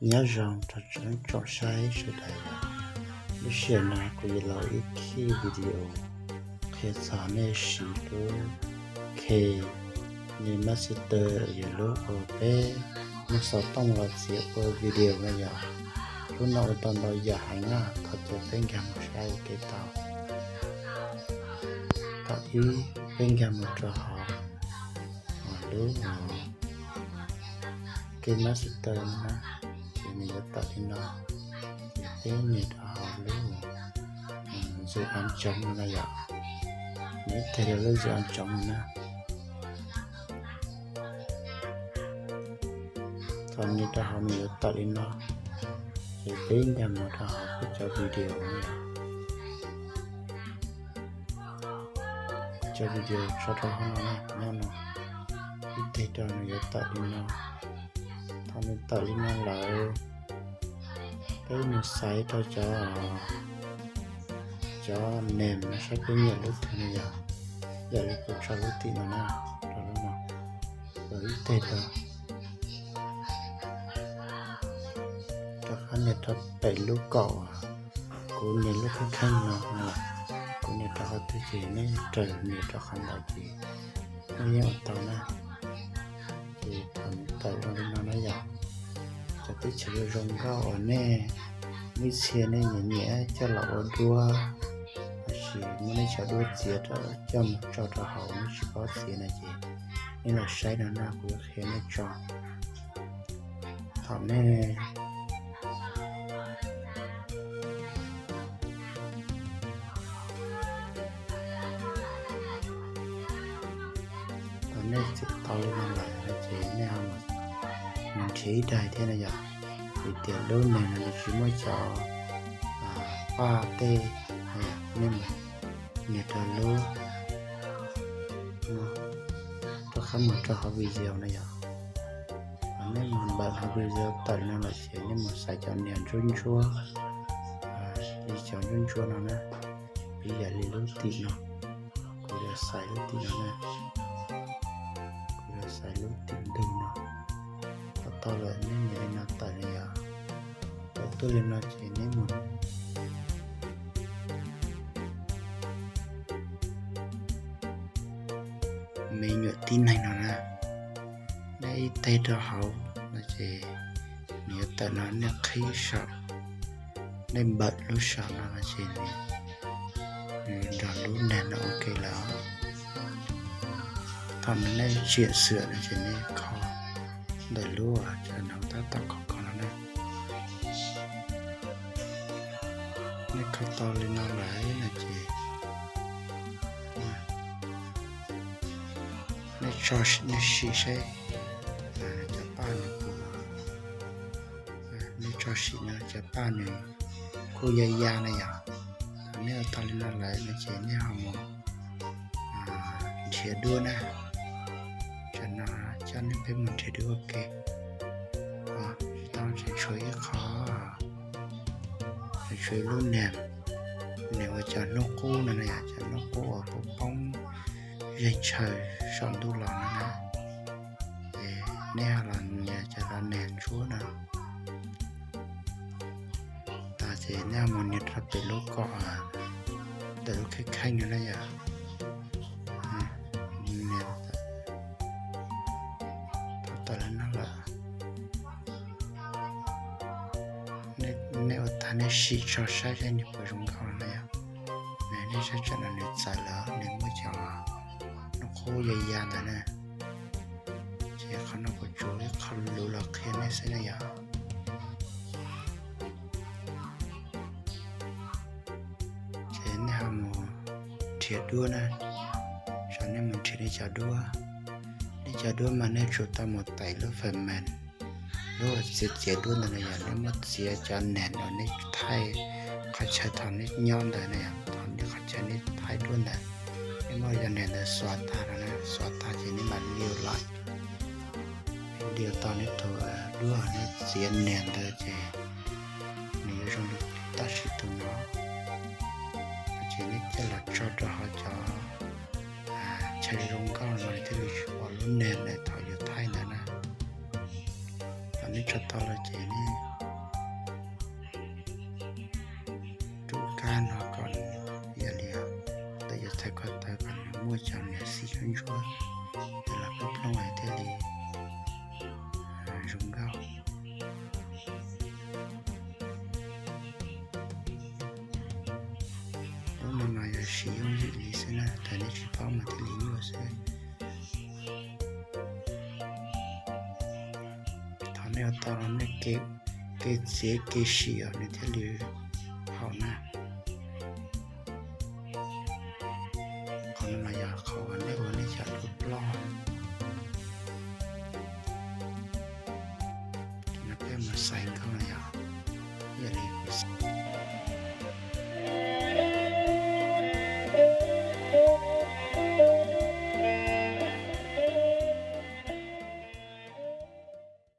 Nyob zoo rau tsoom saib sawv daws. Lub sij hawm no kuv yuav los ib khib video qhia txog nej siv lub KineMaster, yog lub uas peb muab xov tooj los txiav ua video na yom. Lub no ua tau ntau yam heev na, thov caw peb nkag mus saib ua ke tau. Thaum ib peb nkag mus rau hauv lub KineMaster no na, ces nws yuav tawm li no. Ces peb nias rau hauv lub Dự án trống no na yom. Nws ib teg rau lub Dự án trống no na. Thaum nias rau hauv nws yuav tawm li no, ces peb nkag mus rau hauv peb cov video no yom. Cov video tso rau hauv no na, nyob no. Ib teg rau nws yuav tawm li no. Thaum nws tawm li no lawm, peb mus xaiv rau cov, cov name no saib peb nyiam lub twg no yom. Yam li kuv tso lub tim no na, rau lub no, los ib teg rau. Rov qab nias rau pem lub kaum, kuv nias lub kheej kheej no, kuv nias rau qhov twg ces nej raws nias rau qhov ntawd ces nej yeej ua tau na. Ces thaum nws tawm zoo li no na yom, cov teb chaws zoo zoo nkauj uas nej, nej txhia nej nyiam nyiam coj los ua duab, lossis muab nej cov duab txiav coj mus tso rau hauv nej tsis paub txiav no ces nej los saib no na, kuv yuav qhia nej tso. Thaum nej, thaum nej txiav tau li no lawm no ces nej ho mus nrhiav ib daim thiab na yom. Vim tias lub name no nws tsis muaj cov paj tej, nej mus nias rau lub, rov qab mus rau hauv video na yom. Nej mus npawm hauv video tawm no lawm ces nej mus xaiv cov nias ntsuab ntsuab, li cov ntsuab ntsuab no na, piv yam li lub tim no. Kuv yuav xaiv lub tim no na, kuv yuav xaiv lub tim ntug no. Thaum tau lawm nej nias li no tawm na yom. Thaum tuaj li no ces nej mus me nyuam tib neeg no na, nej ib teg rau hauv no ces nws yuav tawm no, nej qhib saum, nej npawm lub saum no no ces nws nrog lub name no ua ke lawm. Thaum no nej tsim xwm no ces nej kho ntawm lub cov no tab tom kho kho no na. Nej kho tau li no lawm no ces nej tso, nej sim saib cov paj nws puas, nej tso sim no cov paj nws kuj ya ya na yom. Thaum nej ua tau li no lawm no ces nej ho mus nrhiav duab na. Tsam no coj nej peb mus nrhiav duab ua ke. Tsis tau, tseem tshuav ib qho, tseem tshuav ib lub name, nws ua cov hnub qub no na yom, cov hnub qub uas poob poob zeeg tshaw saum ntuj los no na. Ces nej ho los nias cov name ntsuab no. Tas ces nej ho mus nias rau pem lub kaum, ntawm lub kheej kheej no na yom. Thaum tawm li no lawm, nej ua tag nej sim tso saib seb nws puas zoo nkauj na yom. Nej saib tsam no nws txawm lawm, nws muaj cov hnub qub ya ya ntawd na. Ces qhov no kuv tsuas ib qho lus los qhia nej xwb na yom. Ces nej ho mus nrhiav duab na. Tsam nej mus nrhiav nej cov duab, nej cov duab mas nej tsuas tau mus tải lub phần mềm, lub txiav txiav duab ntawd na yom. Nej muab txiav cov name uas nej thaij qhov chaw thaum nej nyob ntawd na yom, thaum nej qhov chaw nej thaij duab ntawd, nej muab cov name ntawd xuav tag no na, xuav tag ces nej mam liu lawm, liu tau nej tus duab nej txiav name ntawd ces nws yuav zoo li tam sim tus no. Ces nej coj los tso rau hauv cov chaw zoo nkauj no thiaj li tsis pom lub name ntawd thaum yus thaij ntawd na. Thaum nej tso tau lawm ces nej Tab no kom yog li, tawm yog txhais ko taw kom nws muaj cov niam xim ntsuab ntsuab, los plooj plooj thiaj li zoo nkauj. Lub no mas yog siv yooj yim li xwb na, thaum nej tsis paub mas thiaj li nyuaj xwb. Thaum nej ua tau los nej kev txiav kev sim os nws thiaj li haum na. Qhov no mas yog qhov uas nej ua nej cov duab ploj. Ces no peb mus xaiv nkauj no yog, yog li kuv